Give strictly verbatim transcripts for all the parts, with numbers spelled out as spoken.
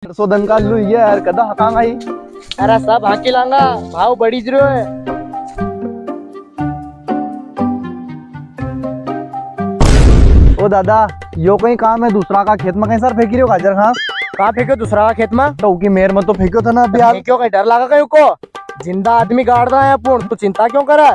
परसों दन का आलू ये यार, कदा हकांगा ही? अरे सब हाकी लांगा, भाव बढ़ी ज रह्यो है। ओ दादा, यो कई काम है दूसरा का खेत में कई सर फेंकी रह्यो गाजर घास? कहाँ फेंक्यो दूसरा का खेत में? तो उकी मेर में तो फेंक्यो था ना अभी यार। फेंक्यो कई डर लागा कई उको? जिंदा आदमी गाड़ रहा है अपुन, तू चिंता क्यों करे?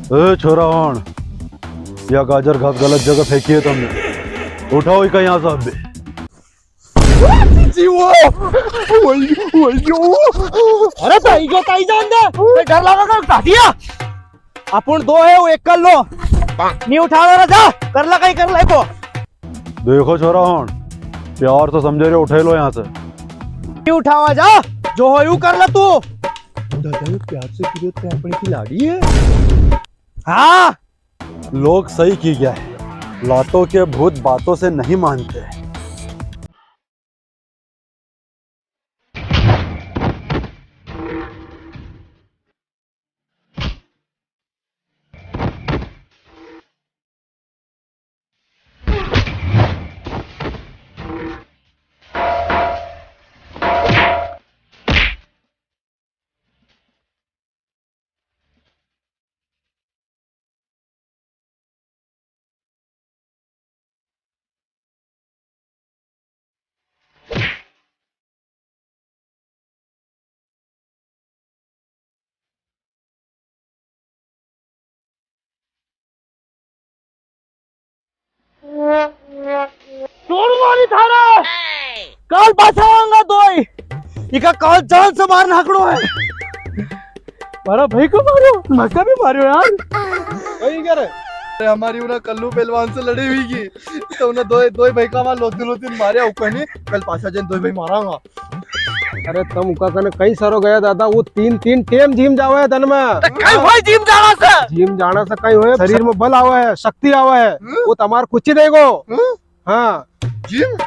ए छोरा होण, या गाजर घास गलत जगह फेंकी है तुमने, उठाओ इका यहाँ से अभी। जीवो, ओयो, ओयो। अरे ताई जो ताई जान दे, मैं डर लगा कर उठा दिया। अपुन दो है, वो एक कर लो। नी उठावा रा, जा, कर ला कई कर ला को। देखो छोरा होण, प्यार से समझे रे, उठे लो यहाँ से। नी उठावा जा, जो हो यू कर ला तू। दादा, ये प्यार से क्यों इतने अपनी खिलाड़ी है? हाँ। लोग सही की गया है, लातों के भूत बातों से नहीं मानते। चोर मारी थारा। काल पाछा आवांगा दोई। इका काल जान से मार नाकड़ो है। मारा भाई को मारो, मका भी मारो यार। वही करे। अरे हमारी उना कल्लू पहलवान से लड़ी हुई की, तो उन्हें दोई, दोई भाई का मार लोती लोती मारे, ऊपर नहीं, कल पाछा जन दोई भाई मारांगा। अरे तम उका कने कई सारो गया दादा, वो तीन, तीन टेम जिम जावे है दन में। तो कई होय जिम जाना से? जिम जाना से कई होय, शरीर में बल आवे है, शक्ति आवे है, हम्म? वो तमार कुछ ही देगो। हम्म? हाँ। जिम?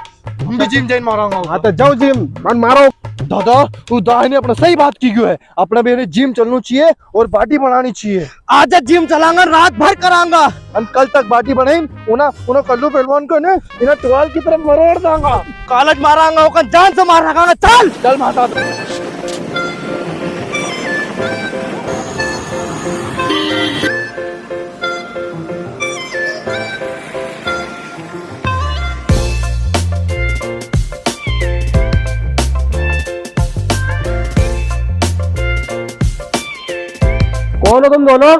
हम भी जिम जाइन मारांगा। हाँ, तो जाओ जिम, मन मारो। दादा, वो दाई ने अपना सही बात की गयो है। अपना भी जिम चलना चाहिए और बॉडी बनानी चाहिए। आज जिम चलांगा, रात भर करांगा। हम कल तक बॉडी बनाइन, उना, उना कल्लू पहलवान को ने, इन्हें टोल की तरफ मरोड़ दांगा। कालज मारांगा, ओका जान से मार रखांगा। चल। चल माता। कौन हो तुम दोनों?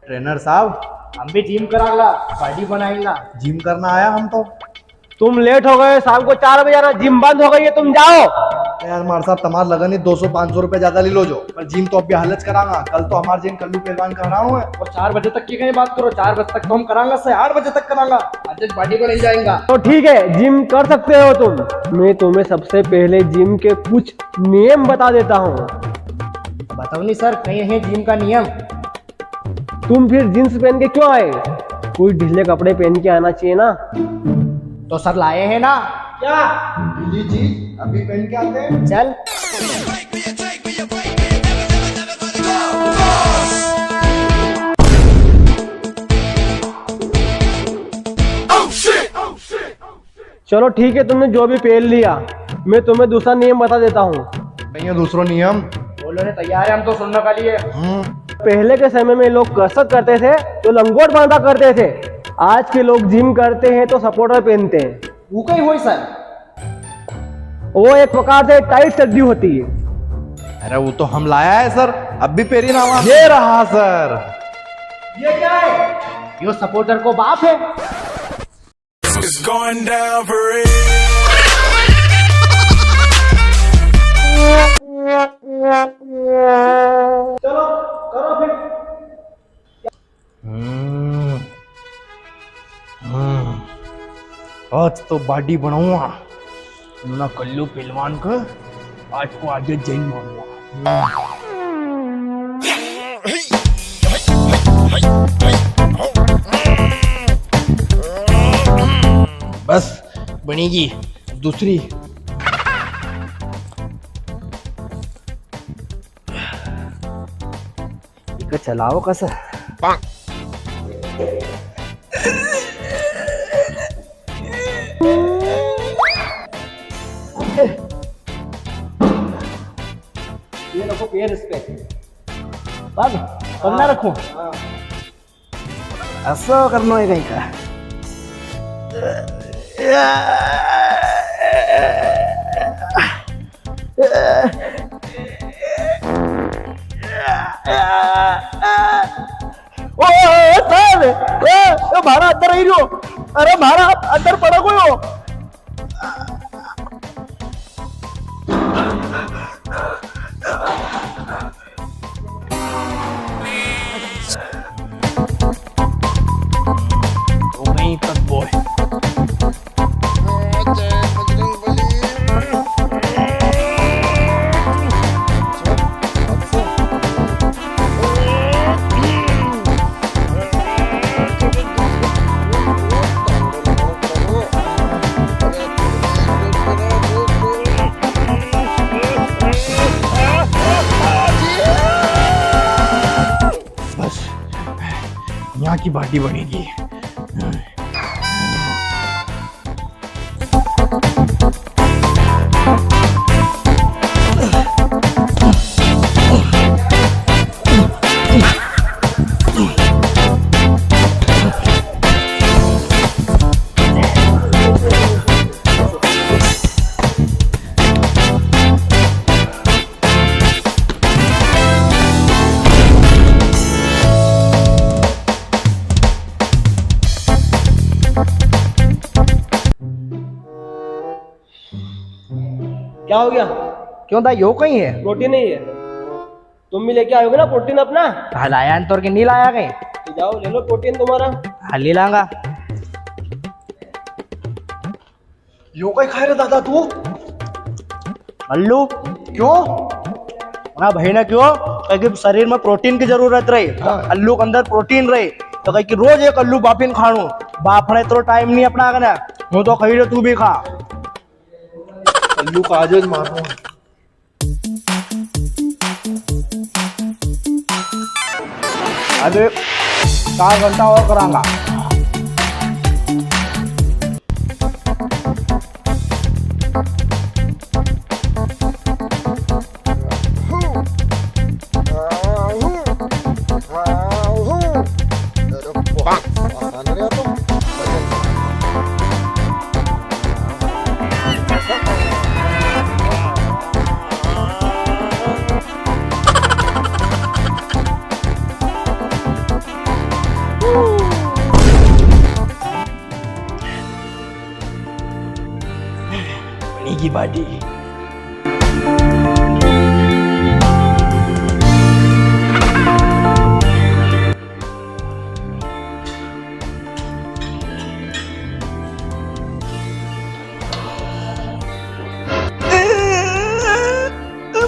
ट्रेनर साहब, हम भी जिम करांगा, बॉडी बनाएंगा। जिम करना आया हम तो। तुम लेट हो गए, शाम को चार बजे आना, जिम बंद हो गई है, तुम जाओ। यार मार साहब, तमार लगन ही दो सौ पाँच सौ रुपए ज्यादा ले लो जो, पर जिम तो अब भी हालच करांगा। कल तो हमार जिम कल्लू पहलवान का हराणो है। और चार बजे तक की कई बात करो, चार बजे तक तो हम करांगा से, आठ बजे तक करांगा। आज बॉडी बनाई जाएगा। तो ठीक है, जिम कर सकते हो तुम। मैं तुम्हें सबसे पहले जिम के कुछ नियम बता देता हूँ। बताओ नी सर, कई है जिम का नियम? तुम फिर जींस पहन के क्यों आए? कोई ढीले कपड़े पहन के आना चाहिए ना। तो सर लाए हैं ना। क्या? जी, जी, अभी पहन के आते हैं। चल। चलो ठीक है, तुमने जो भी पहन लिया, मैं तुम्हें दूसरा नियम बता देता हूँ। नहीं है दूसरो नियम। बोलो ने, तैयार है हम तो सुनने के लिए। हम्म। पहले के समय में लोग कसरत करते थे तो लंगोट बांधा करते थे, आज के लोग जिम करते हैं तो सपोर्टर पहनते हैं। वो कई होई सर? वो एक प्रकार से टाइट चड्डी होती है। अरे वो तो हम लाया है सर, अब भी पहरी ना हुआ। ये रहा सर। ये क्या है? यो सपोर्टर को बाप है। It's going down for real. चलो, करो फिर। हम्म, हम्म, आज तो बॉडी बनाऊंगा ना कल्लू पहलवान को, आज को आज जइन मारूंगा। बस, बनेगी दूसरी। इको चलाओ कसा? ये रखो पैर इस पे। पग, पग ना रखो। हाँ। असो करनो है कहीं का। ओ, ओ, ओ, साहब, ओ, ओ, म्हारा अंदर आई रियो। अरे, म्हारा अंदर पड़ा गयो। तो वहीं तक बॉय। बस, यहाँ की बाटी बनेगी। क्या हो गया? क्यों दा, यो कहीं है? प्रोटीन नहीं है। तुम भी लेके आओगे ना प्रोटीन अपना? हाँ, लाया न तोर के नहीं लाया कहीं? तो जाओ, ले लो प्रोटीन तुम्हारा। हाँ, ले लांगा। यो कई खाए रे दादा तू? अल्लू। क्यों? अपना भाई ने क्यों? क्योंकि शरीर में प्रोटीन की जरूरत रही। हाँ। अल्लू के अंदर प्रोटीन रही। तो कहीं कि रोज एक अल्लू बाफीन खाणू। बाफणे इतरो टाइम नहीं अपना कने। हूँ तो खाई रे, तू भी खा। अल्लू का आज मारनो। अबे चार घंटा और करांगा। बनेगी बाटी।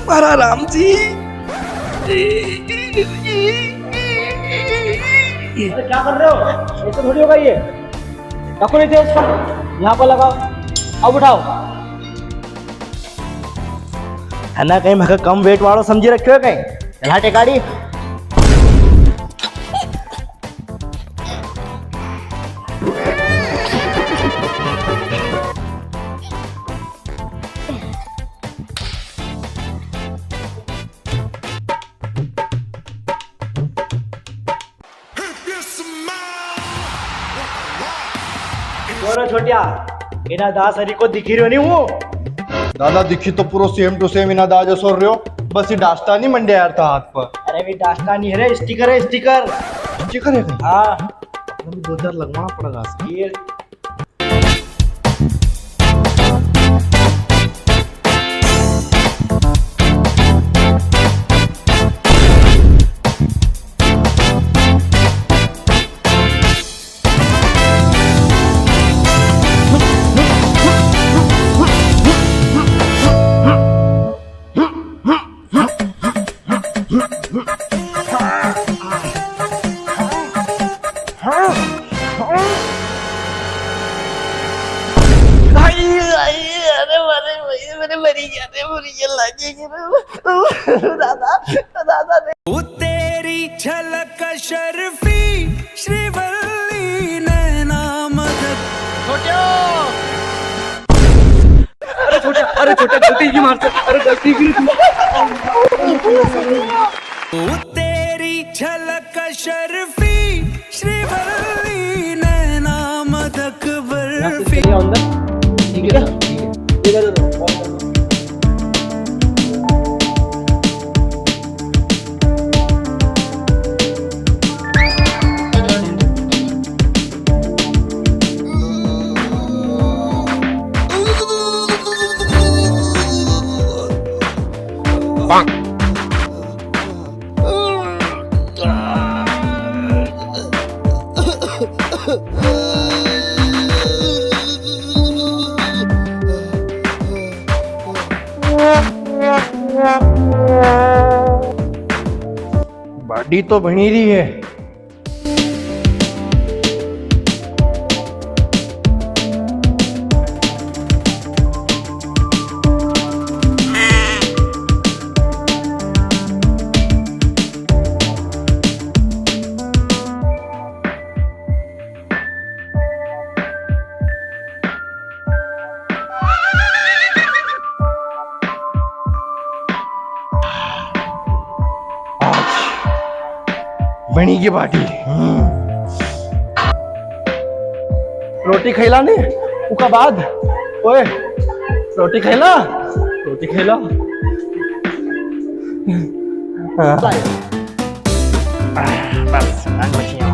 मारा राम जी। अरे क्या कर रहे हो? ऐसे थोड़ी होगा ये। रखो नीचे इसको, यहाँ पर लगाओ। अब उठाओ। है ना, कहीं मखे कम वेट वालो समझी रख्यो है कहीं? चला टेकाड़ी। बोलो छोटिया, इना दास हरी को दिखी रह्यो नी हूँ? दादा दिखी तो पूरो same to same इना दास जसो रह्यो, बस ये डास्टा नी मंड्या यार था हाथ पर। अरे भी डास्टा नी है रे, स्टिकर है, स्टिकर। स्टिकर है कहीं? हाँ। अपने भी दो चार लगवाना पड़ेगा इसका। ये मरी गया रे, मरी गया, लागे रे। दादा, दादा रे। ओ तेरी झलक शर्फी, श्रीवल्ली नैना मदक। छोट्या। अरे छोट्या, अरे छोट्या, गलती की मार से, अरे गलती की। ओ तेरी झलक शर्फी, श्रीवल्ली नैना मदक बर्फी। अंदर, ठीक है ना? ठीक है। इधर, इधर। बॉडी तो बणी री है। आज बणी गी बॉडी। हम्म। रोटी खैला ने, उका बाद। ओए, रोटी खैला, रोटी खैला। हाँ। बस, रंग बचिया।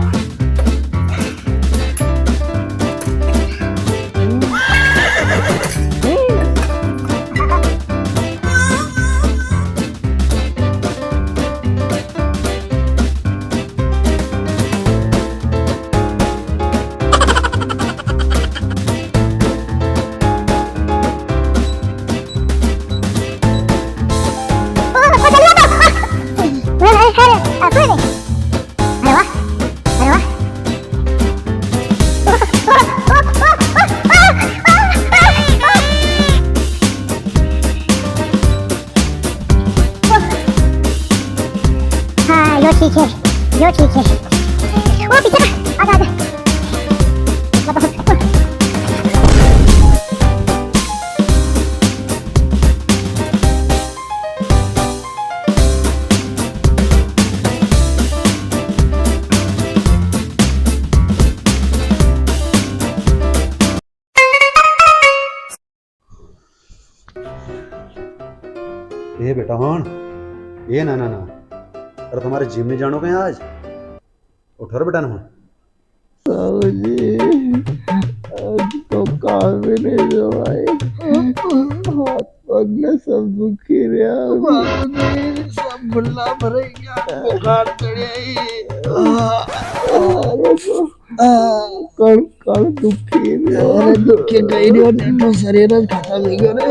हाँ, यो ठीक है, यो ठीक है। ओ, पीछे का, आजा, आजा। ए बेटा, हुण। ए ना, ना, ना। अरे, तमारे जिम नी जाणो कई आज? उठो रे बेटा, ना हुण। बाबूजी, आज तो काम भी नी हुयो भाई। हाथ पग ने सब दुखी रया। बाबूजी, सब भुल्ला भरई गया, बुखार चढ़िया ही। अरे तो कण कण दुखी रे। अरे दुखी कई नी, टेटो शरीर ज खत्म हो गयो रे।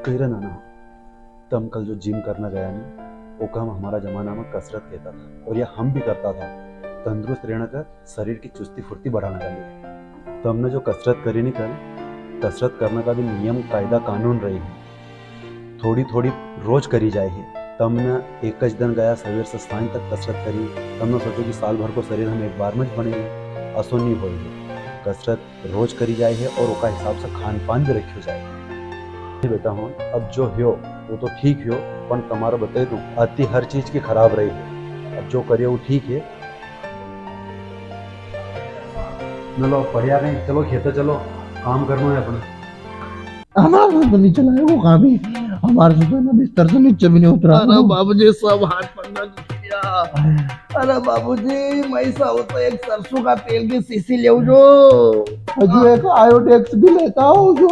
कई रे नाना, तम कल जो जिम करना गया नी, ओका हम हमारा जमाना में कसरत कहता था और या हम भी करता था। तंदुरुस्त रहने का, शरीर की चुस्ती फुर्ती बढ़ाने का लिए। तमने जो कसरत करी नी कल, कसरत करने का भी नियम, कायदा, कानून रही है। थोड़ी थोड़ी रोज करी जाए है। तमने एक ज दिन गया सवेर से सांझ तक कसरत करी, तमने सोचो कि साल भर को शरीर हम एक बार में ज बने, असो नी होए है। कसरत रोज करी जाए है और ओका हिसाब से खान पान भी रखियो जाए है। बेटा हुण, अब जो ह्यो वो तो ठीक ह्यो, पण तमारे बताई दूं, अति हर चीज की खराब रही है। अब जो करियो वो ठीक है। चलो, पड़िया कई, चलो खेते चलो, काम करनो है अपने। हमारे से तो नी चलायो वो काम ही, हमारे से तो ना बिस्तर से नीचे भी नी उतरा। अरे बाबूजी, सब हाथ पग दुखी गया। अरे बाबूजी, मैं सा हो तो एक सरसों का तेल की शीशी ले जो। हजू एक आयोडेक्स भी लेता हो जो।